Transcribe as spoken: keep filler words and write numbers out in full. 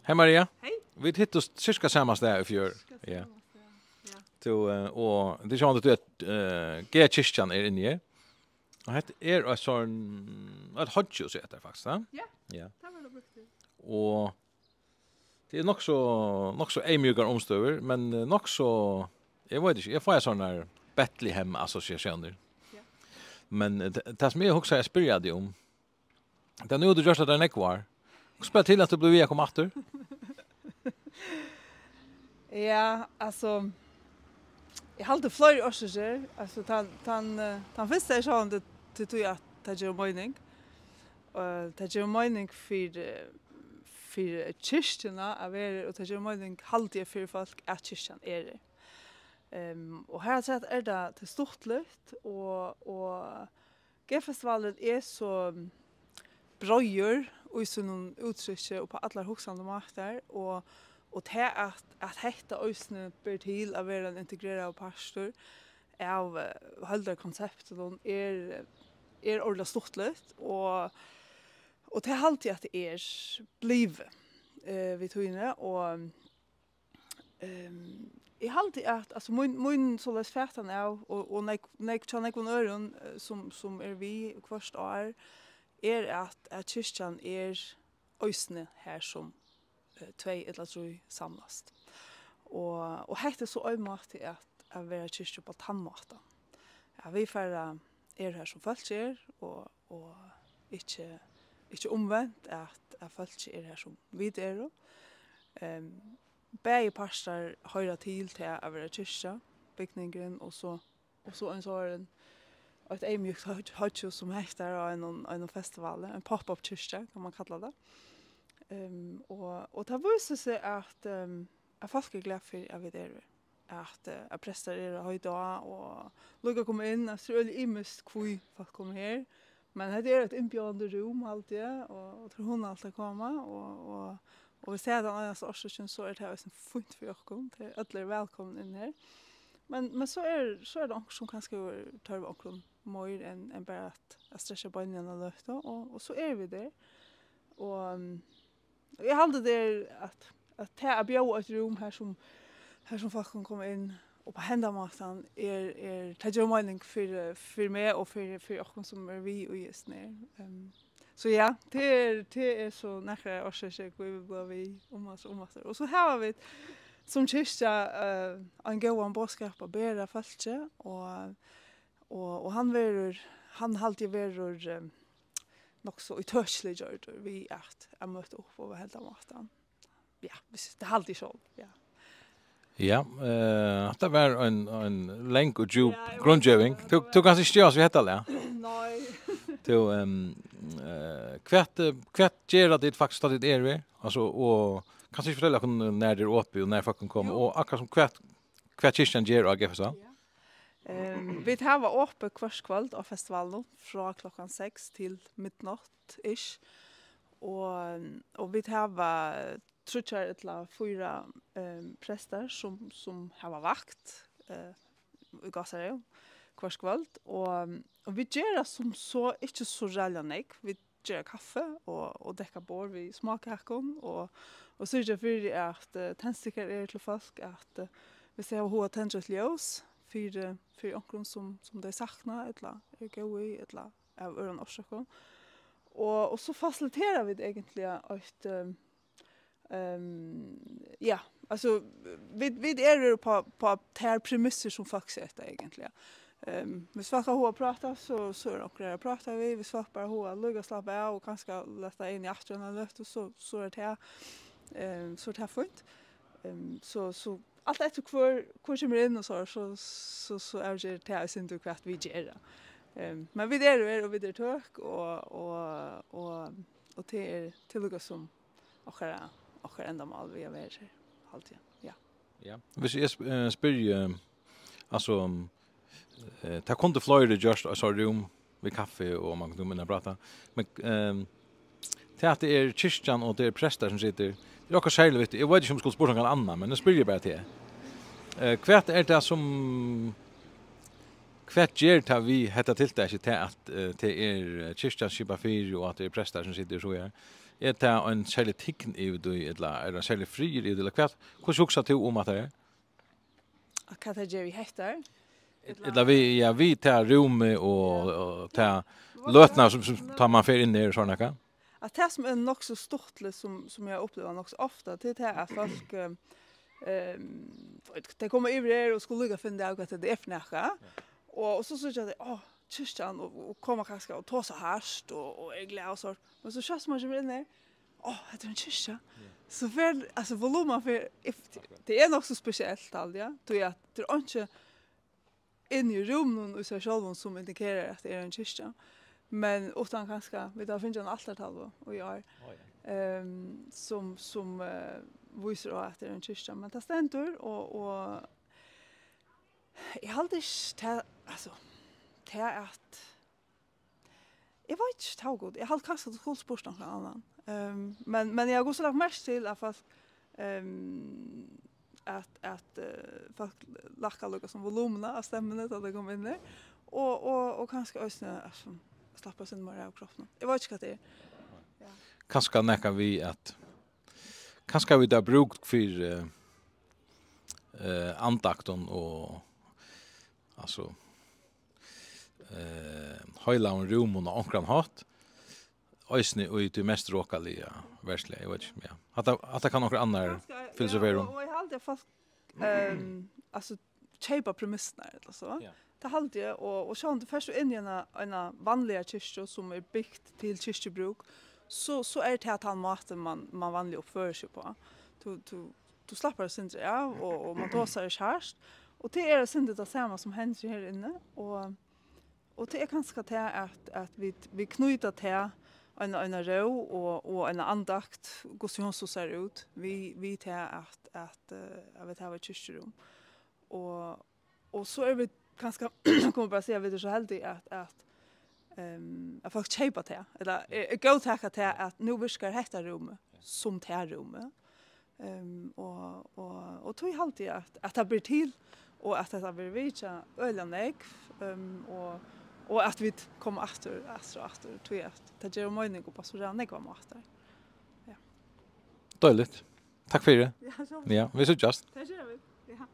Hey Maria. Hey. Vit hittust cirka sama stað í fjør. Cirka sama stað, ja. Tú, eh, og tað er sjálvandi, tú ert, eh, G-kirkjan er inni her. Og hetta er eitt sånn, eitt hoyggjhús, er tað faktiskt, ja? Ja, ja, tað var tað brúkt til. Og tað er nokk so, nokk so eyðmjúkar umstøður, men, eh, nokk so, eg veit ikki, eg fái sovorðnar Betlehem-assosiatiónir. Ja. Men, eh, tað, tað sum eg hugsaði at spyrja teg um, tað er nú, tú gjørst tað í nógv ár. Hvussu ber til, at tú blívur við at koma aftur? Ja, altso, eg haldi fleiri orsøkir. Altso, tann, tann, eh, tann fyrsta er sjálvandi tí, tí at tað gevur meining. Og tað gevur meining fyri, fyri kirkjuna at vera, og tað gevur meining, haldi eg, fyri fólk, at kirkjan er her. Ehm, og harafturat er tað, tað er stuttligt, og, og G-festivalurin er so breiður í sínum úttrykki og á allar hugsandi mátar, og, og tað at, at hetta eisini ber til at vera ein integreraður partur av, eh, heildarkonseptinum er, er ordiliga stuttligt, og, og tað haldi eg at tað er blivið, eh, við tíðini, og Ehm, eg haldi at, altso, mín, mín soleiðis fatan av, og, og nógv, nógv, hjá nógvum øðrum, eh, sum, sum er við hvørt ár, er at, at kirkjan er eisini har sum, eh, tvey ella trý samlast. Og, og hetta er so ein máti at, at vera kirkja upp á tann mátan. At vit fara, eru har sum fólk er, og, og ikki, ikki umvent, at, at fólk eru har sum vit eru. Ehm, bæði partar hoyra til tað at vera kirkja, bygningurin, og so, og so ein sovorðin, eitt eyðmjúkt hoyggj-, hoyggjhús sum hetta á einum, einum festivali, ein pop-up kirkja, kann man kalla tað. Ehm, og, og tað vísir seg at, ehm, at fólk eru glað fyri, at vit eru her. At, eh, at prestar eru at heita á, og líka koma inn, at tað er øgiliga ymiskt, hví fólk koma her. Men hetta er eitt innbjóðandi rúm, haldi eg, og, og tað er hugnaligt at koma, og, og, og vit siga, tann einasta orsøkin, so er tað eisini fínt fyri okkum. Tað er, øll eru vælkomin inn her. Men, men so er, so er tað onkur sum kanska hevur tørv á onkrum meir enn, enn bara at, at strekkja beinini eina løtu, og, og so eru vit har. Og, um, og eg haldi, tað er at, at tað at bjóða eitt rúm har sum, har sum fólk kunnu koma inn, og á hendan mátan er, er, tað gevur meining fyri, fyri meg og fyri, fyri okkum sum eru við í hesum her. Ehm, so ja, tað er, tað er so nakrar orsøkir, hví vit blíva við um aftur, um aftur. Og so hava vit sum kirkja, eh, ein góðan boðskap at bera fólki, og, og, og hann verður, hann haldi eg verður, eh, nokk so ítøkiliggjørdur við at, at møta upp á hendan mátan. Ja, vit, tað haldi eg sjálv, ja. Ja, eh, hatta var ein, ein long og djúp grundgeving. Tú, tú kanst ikki geva oss við hetta, ja? Nei. Tú, ehm, eh, hvat, eh, hvat gera tit faktiskt, tá tit eru her? Altso, og kanst tú ikki fortelja okkum, nær tað er opið og nær fólk kunnu koma? Jú. Og akkurát sum hvat, hvat kirkjan ger á G-festival? Ja. Ehm, vit hava opið hvørt kvøld á festivalinum frá klokkan seks til midnátt ish. Og, og vit hava tríggjar ella fýra, ehm, prestar sum, sum hava vakt, eh, í Gásareygum hvørt kvøld. Og, og vit gera sum so ikki so ræðuliga nógv. Vit gera kaffi og, og dekka borð við smákakum og, og syrgja fyri, at, eh, tendstikkur eru til fólk, at, eh, viss tey hava hug at tendra eitt ljós fyri, fyri onkrum, sum, sum tey sakna, ella eru góð við, ella av øðrum orsøkum. Og, og so fasilitera vit eigentliga eitt, eh, Ehm, ja, altso, vit, vit eru á, á tær premissir sum fólk seta, eigentliga. Ehm, viss fólk hava hug at práta, so, so er onkur har at práta við. Viss fólk bara hava hug at líka slappa av og kanska lata ein í aftur eina løtu, so, so er tað, ehm, so er tað fínt. Ehm, so, so alt eftir hvør, hvør kemur inn og so, so, so, so avger tað í sín tur, hvat vit gera. Ehm, men vit eru her, og vit eru tøk, og, og, og, og tað er til lukku sum okkara, okkara endamál við at vera her, haldi eg. Ja. Ja. Viss eg sp-, eh, spyrji, eh, altso, eh, tað kundu fleiri gjørt, altso, rúm við kaffi, og man kundi koma inn og práta. Men, ehm, tað at tað er kirkjan og tað er prestar sum sita, tað er okkurt serligt við tað. Eg veit ikki, um eg skuldi spurt onkran annan, men nú spyrji eg bara teg. Eh, hvat er tað sum, hvat ger tað við hetta tiltakið, tað at, eh, tað er, eh, kirkjan skipar fyri, og at tað er prestar sum sita og so her? Er tað ein serlig tign yvir tí, ella er tað ein serlig friður yvir tí, ella hvat? Hvussu hugsar tú um at tað er? At hvat tað ger við hetta? Ella við, ja, við tað rúmið og, og tað løtuna sum, sum tá man fer inn í og sovorðið, hvat? At tað sum er nokk so stuttligt, sum, sum eg upplivi nokk so ofta, tað er tað at fólk, eh, ehm, tey koma yvir her og skulu líka finna út av hvat tað er fyri nakað. Ja. Og, og so síggja tey, á, kirkjan, og, og koma kanska og tosa hart og, og er glað og so. Men so skjótt sum man kemur inn her, á, hetta er ein kirkja. Ja. So fer, altso, volumen fer, if-, akkurát, tað er nokk so spesielt, haldi eg, ja. Tí at tað er einki inni í rúminum í sær sjálvum, sum indikerar, at tað er ein kirkja. Men uttan kanska, vit hava fingið eina altartalvu í ár, á, ja, ehm, sum, sum, eh, vísir á, at tað er ein kirkja. Men tað stendur, og, og eg haldi ikki, tað, altso, tað at, eg veit ikki, tað var gott. Eg haldi kanska, at tú skuldi spurt onkran annan. Ehm, men, men eg havi hvussu lagt merki til, at fólk, ehm, at, at, eh, fólk lækka líka sum volumina av stemmuni, tá tey koma inn her. Og, og, og kanska eisini, altso, slappa eitt sindur meira av kroppinum. Eg veit ikki, hvat tað er. Ja. Kanska nakað við at, kanska vit hava brúk fyri, eh, andaktum og, altso, eh, heilagum rúmum á onkran hátt, eisini í tí mest rokaliga verðsliga, eg veit ikki, ja. Hatta, hatta kann onkur annar, kanska, filosofera, ja, um. Og, og eg haldi, at fólk, ehm, altso, keypa premissirnar, ella so. Ja. Tað haldi eg, og, og sjálvandi fert tú inn í eina, eina vanliga kirkju, sum er bygt til kirkjubrúk, so, so er tað tann mátin, man, man vanliga uppførir seg uppá. Tú, tú, tú slappar eitt sindur av, og, og man tosar ikki hart. Og tað er eitt sindur tað sama, sum hendir her inni, og, og tað er kanska tað, at, at vit, vit knýta tað eina, eina ró og, og eina andakt, hvussu hon so sær út, við, við tað, at, at, eh, at vit hava eitt kirkjurúm. Og, og so eru vit kanska, kann man bara siga, vit eru so heldig, at, at, ehm, at fólk keypa tað, ella, eh, góðtaka tað, at nú virkar hetta rúmið sum tað rúmið. Ehm, og, og, og tí haldi eg, at, at tað ber til, og at hetta verður vitjað øgiliga nógv, ehm, og, og at vit koma aftur, aftur og aftur, tí at tað gevur meining upp á so ræðuliga nógvar mátar. Ja. Deiligt. Takk fyri. Ja, sjálv. Ja, vit síggjast. Tað gera vit. Ja.